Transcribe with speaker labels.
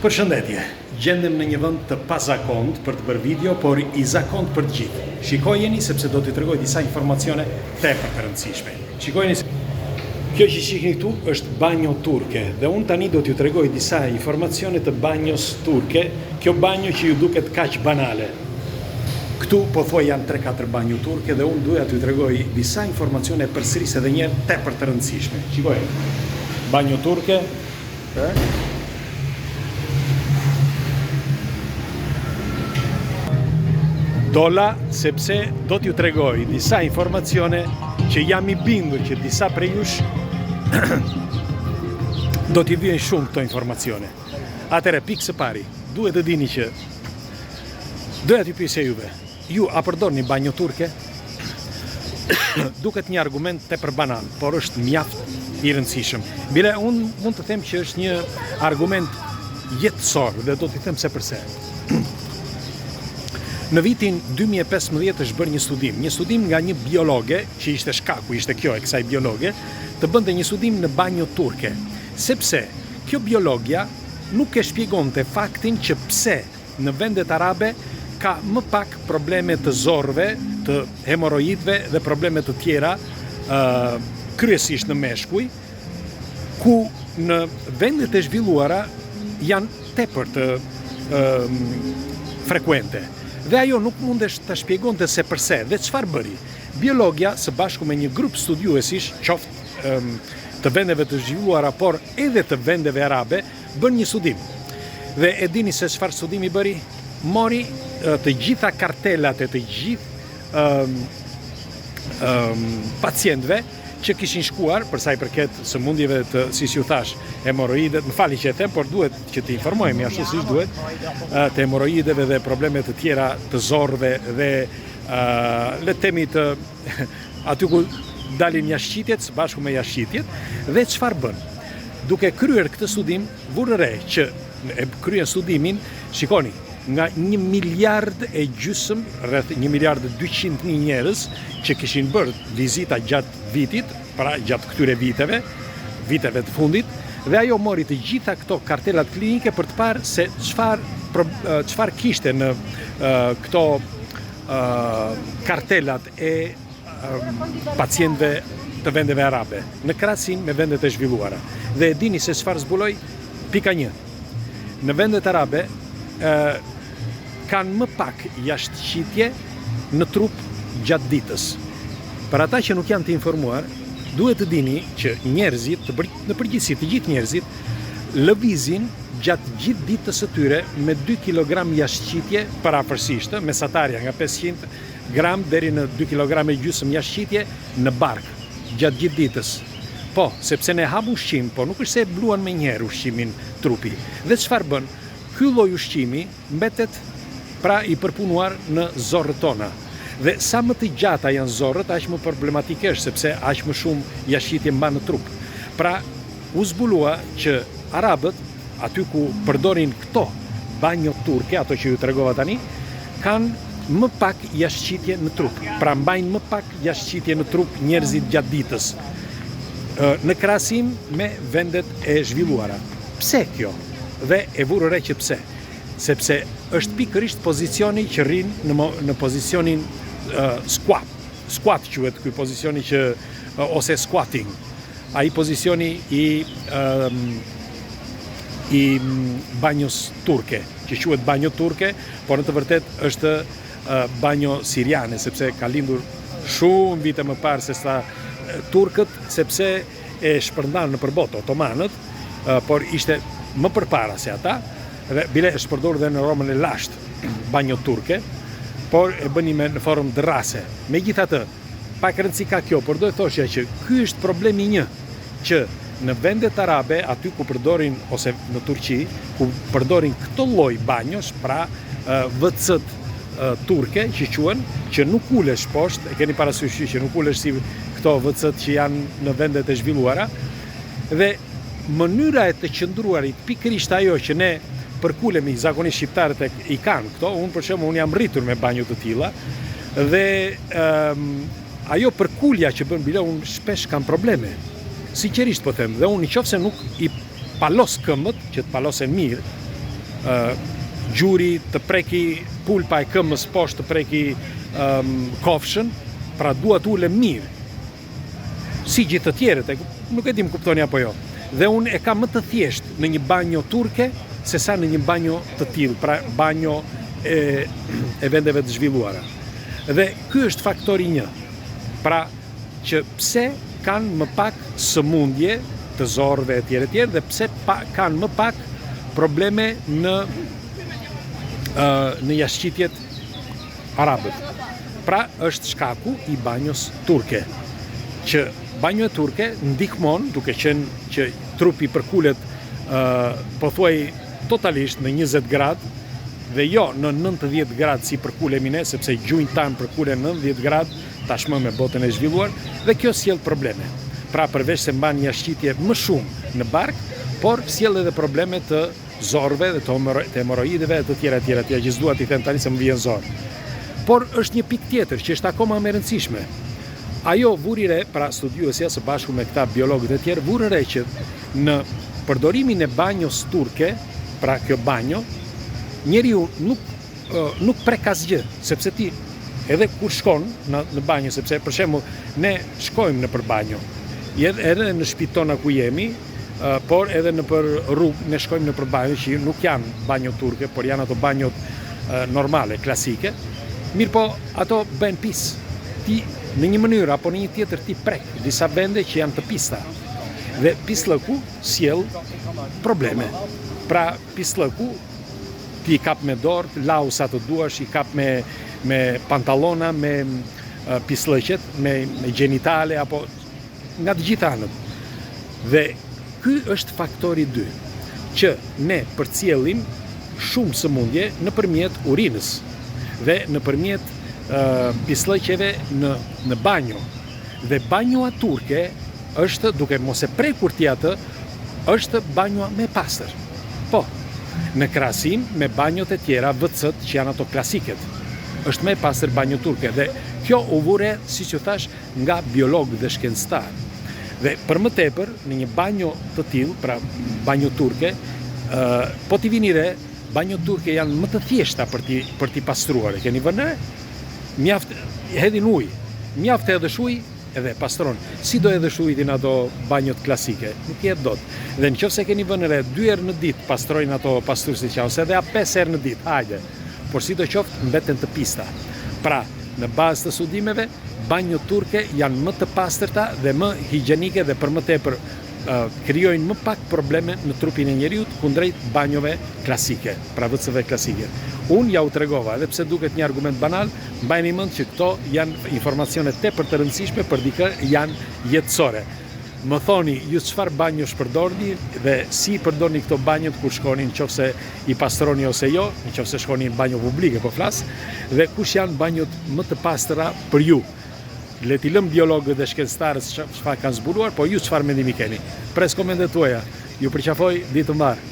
Speaker 1: Përshëndetje! Gjendem në një vend të pazakontë për të bërë video, por i zakontë për të gjithë. Shikojeni sepse do t'ju tregoj disa informacione tepër të rëndësishme. Shikojeni se Kjo që shihni këtu është banjo turke dhe unë tani do t'ju tregoj disa informacione të banjos turke, kjo banjo që ju duket kaq banale. Këtu pothuaj janë 3-4 banjo turke dhe unë doja t'ju tregoj disa informacione përsëris edhe një herë tepër të rëndësishme. Shikojeni. Banjo turke, Dola sepse do t'ju tregoj disa informacione që jam i bindur që disa prej jush do t'i vyejnë shumë këto informacione. Atëherë, pikë së pari, duhet të dini që doja t'ju pyesja juve, Ju a përdorni banjo turke? Duket një argument tepër banal, por është mjaft i rëndësishëm. Bile unë mund të them që është një argument jetësor dhe do t'i them se përse. Në vitin 2015 është bërë një studim, një studim nga një biologe, që ishte shkaku, ishte kjo e kësaj biologe, të bënte një studim në banjo turke, sepse kjo biologja nuk e shpjegonte faktin që pse Në vendet arabe ka më pak probleme të zorrëve, të hemorroidëve dhe probleme të tjera, kryesisht në meshkuj, ku në vendet e zhvilluara janë tepër të frekuente. Dhe ajo nuk mundesh ta shpjegonte se përse dhe çfarë bëri. Biologja së bashku me një grup studiuesish, qoftë të vendeve të zhvilluara, por edhe të vendeve arabe, Bën një studim. Dhe e dini se çfarë studimi bëri? Mori të gjitha kartelat e të gjithë pacientëve që kishin shkuar për sa i përket sëmundjeve të, siç ju thashë, hemorroidet, më falni që e them, por duhet që të informohemi ashtu siç duhet, të hemorroideve dhe probleme të tjera të zorrëve dhe le të themi të aty ku dalin jashtëqitjet së bashku me jashtëqitjet dhe çfarë bën? Duke kryer këtë studim, vunë re që e kryen studimin, shikoni, nga një miliard e gjysëm, rreth një miliard e 200 mijë njerëz që kishin bërë vizita gjatë vitit, pra gjatë këtyre viteve, viteve të fundit, dhe ajo mori të gjitha këto kartelat klinike për të parë se çfarë çfarë kishte në këto kartelat e pacientëve të vendeve arabe, në krahasim me vendet e zhvilluara. Dhe e dini se çfarë zbuloi? Pika 1. Në vendet arabe ë kanë më pak jashtëqitje në trup gjatë ditës. Për ata që nuk janë të informuar, duhet të dini që njerëzit, të për, në përgjithësi të gjithë njerëzit, lëvizin gjatë gjithë ditës së tyre me 2 kg jashtëqitje përafërsisht, mesatarja nga 500 gram deri në 2 kilogram e gjysëm jashtëqitje në bark gjatë gjithë ditës. Po, sepse ne hamë ushqim, por nuk është se e bluan menjëherë ushqimin trupi. Dhe çfarë bën? Ky lloj ushqimi mbetet pra i përpunuar në zorrët tona. Dhe sa më të gjata janë zorrët, aq më problematike është, sepse aq më shumë jashtëqitje mban në trup. Pra, u zbulua që arabët aty ku përdorin këto banjo turke, ato që ju tregova tani, kanë më pak jashtëqitje në trup. Pra mbajnë më pak jashtëqitje në trup njerëzit gjatë ditës, në krahasim me vendet e zhvilluara. Pse kjo? Dhe e vurë re që pse? Sepse është pikërisht pozicioni që rrin në, në pozicionin uh, squat. Squat quhet ky pozicioni që ose squatting. Ai pozicioni i um, i banjos turke, që quhet banjo turke, por në të vërtetë është banjo siriane, sepse ka lindur shumë vite më parë se sa turkët, sepse e shpërndanë nëpër botë otomanët, por ishte më përpara se ata, dhe bile është përdorur dhe në Romën e lashtë, banjo turke, por e bënin me në formë dërrase. Megjithatë, Pak rëndësi ka kjo, por do e thoshja që ky është problemi një, që në vendet arabe, aty ku përdorin ose në Turqi, ku përdorin këto lloj banjosh, pra WC-t turke që quhen, që nuk ulesh poshtë, e keni parasysh që nuk ulesh si këto WC-t që janë në vendet e zhvilluara, dhe mënyra e të qëndruarit pikërisht ajo që ne përkulemi, zakonisht shqiptarët e i kanë këto, unë për shembull unë jam rritur me banjo të tilla dhe um, ajo përkulja që bën bile unë shpesh kam probleme. Sinqerisht po them, dhe unë në qoftë se nuk i palos këmbët, që të palosen mirë, gjuri të preki pulpa e këmbës poshtë të preki kofshën, pra dua të ulem mirë. Si gjithë të tjerët, e, nuk e di më kuptoni apo jo. Dhe unë e kam më të thjeshtë në një banjo turke se sa në një banjo të tillë, pra banjo e, e vendeve të zhvilluara. Dhe ky është faktori një. Pra që pse kanë më pak sëmundje të zorrëve etj etj dhe pse pa, kanë më pak probleme në në jashtëqitjet arabët. Pra është shkaku i banjos turke, që banjo turke ndihmon duke qenë që trupi përkulet pothuaj totalisht në 20 gradë dhe jo në 90 gradë si përkulemi ne, sepse gjunjët tanë përkulen në 90 gradë tashmë me botën e zhvilluar dhe kjo sjell probleme. Pra përveç se mban jashtëqitje më shumë në bark, por sjell edhe probleme të zorrëve dhe të hemorroideve e të tjera e tjera, tjera që s'dua t'i them tani se më vjen zor. Por është një pikë tjetër që është akoma më e rëndësishme. Ajo vuri re, pra studiuesja së bashku me këta biologët e tjerë, vuri re që në përdorimin e banjos turke, pra kjo banjo, njeriu nuk nuk prek asgjë, sepse ti edhe kur shkon në në banjo, sepse për shembull ne shkojmë nëpër banjo, edhe edhe në shtëpitë tona ku jemi, por edhe nëpër rrugë ne shkojmë nëpër banjo që nuk janë banjo turke, por janë ato banjot normale, klasike. Mirëpo, ato bëhen pis. Ti në një mënyrë apo në një tjetër ti prek disa vende që janë të pista. Dhe pisllëku sjell probleme. Pra pisllëku ti i kap me dorë, lau sa të duash, i kap me me pantallona, me pisllëqet, me me gjenitale apo nga të gjitha anët. Dhe ky është faktori 2, që ne përcjellim shumë sëmundje nëpërmjet urinës dhe nëpërmjet pisllëqeve në në banjo. Dhe banjoa turke është duke mos e prekur ti atë, është banjoa më e pastër. Po, në krahasim me banjot e tjera WC-t që janë ato klasiket. Është më e pastër banjo turke dhe kjo u vu re, siç ju thashë, nga biologë dhe shkencëtarë. Dhe për më tepër, në një banjo të tillë, pra banjo turke, ë po t'i vini re, banjo turke janë më të thjeshta për t'i për t'i pastruar. E keni vënë re? Mjaft hedhin ujë. Mjaft hedhësh ujë edhe e pastron. Si do hedhësh ujë ti në ato banjot klasike? Nuk i hedh dot. Dhe në qoftë se keni vënë re, dy herë në ditë pastrojnë ato pastruesit që ose edhe a pesë herë në ditë, hajde. Por sidoqoftë mbeten të pista. Pra, në bazë të studimeve, banjot turke janë më të pastërta dhe më higjienike dhe për më tepër krijojnë më pak probleme në trupin e njeriut kundrejt banjove klasike, pra WC-ve klasike. Unë ja u tregova, edhe pse duket një argument banal, mbajeni mend që këto janë informacione tepër të rëndësishme për dikë janë jetësore. Më thoni ju çfarë banjosh përdorni dhe si i përdorni këto banjot kur shkoni në qoftë se i pastroni ose jo, në qoftë se shkoni në banjo publike po flas, dhe kush janë banjot më të pastra për ju. Le t'i lëmë biologët dhe shkencëtarët çfarë kanë zbuluar, po ju çfarë mendimi keni? Pres komentet tuaja. Ju përqafoj, ditë të mbarë.